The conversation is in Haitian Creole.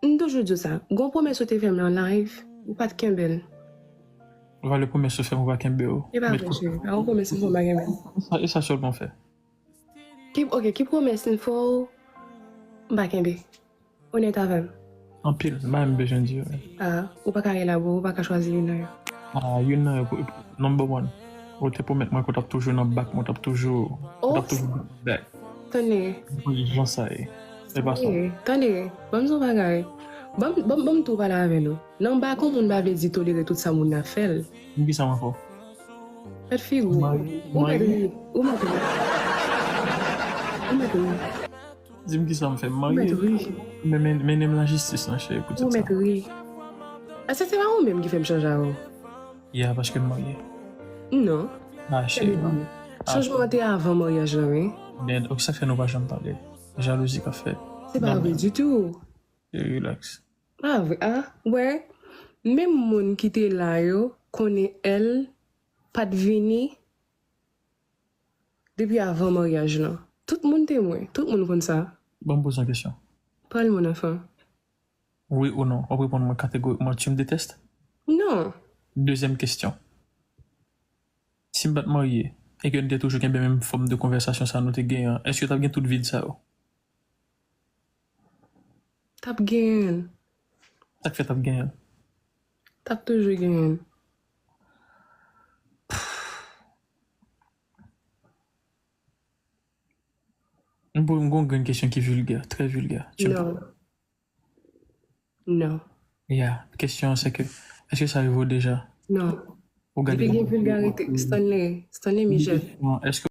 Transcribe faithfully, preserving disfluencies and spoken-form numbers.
M toujou di w sa. Gon pwomès ou te fè m nan live, ou pa t kenbe l. Valè pwomès ou fè m, ou pa kenbe yo. E pa vre, cheri. Pa yon pwomès m fè w, m pa kenbe l. E sa sèlman fè. Ki, ok, ki pwomès m fè w, m pa kenbe? Onèt avè m. Anpil, m pa menm bezwen di yo. Ah, ou pa ka elabore, ou pa ka chwazi youn nan yo. Ah, youn nan yo, number one. Ou te pwomèt mwen ke w t ap toujou nan bak mwen, w t ap toujou, w t ap toujou back. Tande. Jan sa ye. Se pa sa. Tande, ban m di w yon bagay. Ban m, ban m, ban m tou pale avè nou. Nan bak yon moun pa vle di tolere tout sa moun nan ap fè l. M ki sa m ankò? Fèt figi w. Ou mèt ri. Ou mèt ri. Ou mèt ri. Di m ki sa m fè. M Ou mèt marye. Ri. Men, men, mennen m lajistis, non, cheri, pou Ou tout sa. Mèt ri. Èske se pa ou menm ki fè m chanje avè w? Ya, paske m marye. Non. Ah, cheri. Chanjman an te avan maryaj lan, wi. Men, ok, sa fè nou pa janm pale. Jalouzi k ap fèt. Se pa vre ditou. Relax. Pa vre, ah, wè. Menm moun ki te la yo konnen èl pa t vini depi avan maryaj lan. Tout moun temwen, tout moun konn sa. Ban m poze yon kesyon. Pale, mon enfant. Wi ou non? W ap reponn mwen kategorikman, tu me détestes? Non. Dezyèm kesyon. Si m pa t marye, e ke n te toujou gen menm fòm de konvèsasyon sa nou te genyen an, èske t ap gen tout vid sa yo? T ap genyen l. Sa k fè t ap genyen l? T ap toujou genyen l. M pou m gon grenn kesyon ki vilgè, trè vilgè. Tu me Non. Non. Ya, kesyon an se ke, èske sa rive w deja? Non. Ou gade Depi gen yon vilgarite, Stanley, Stanley Michel. Èske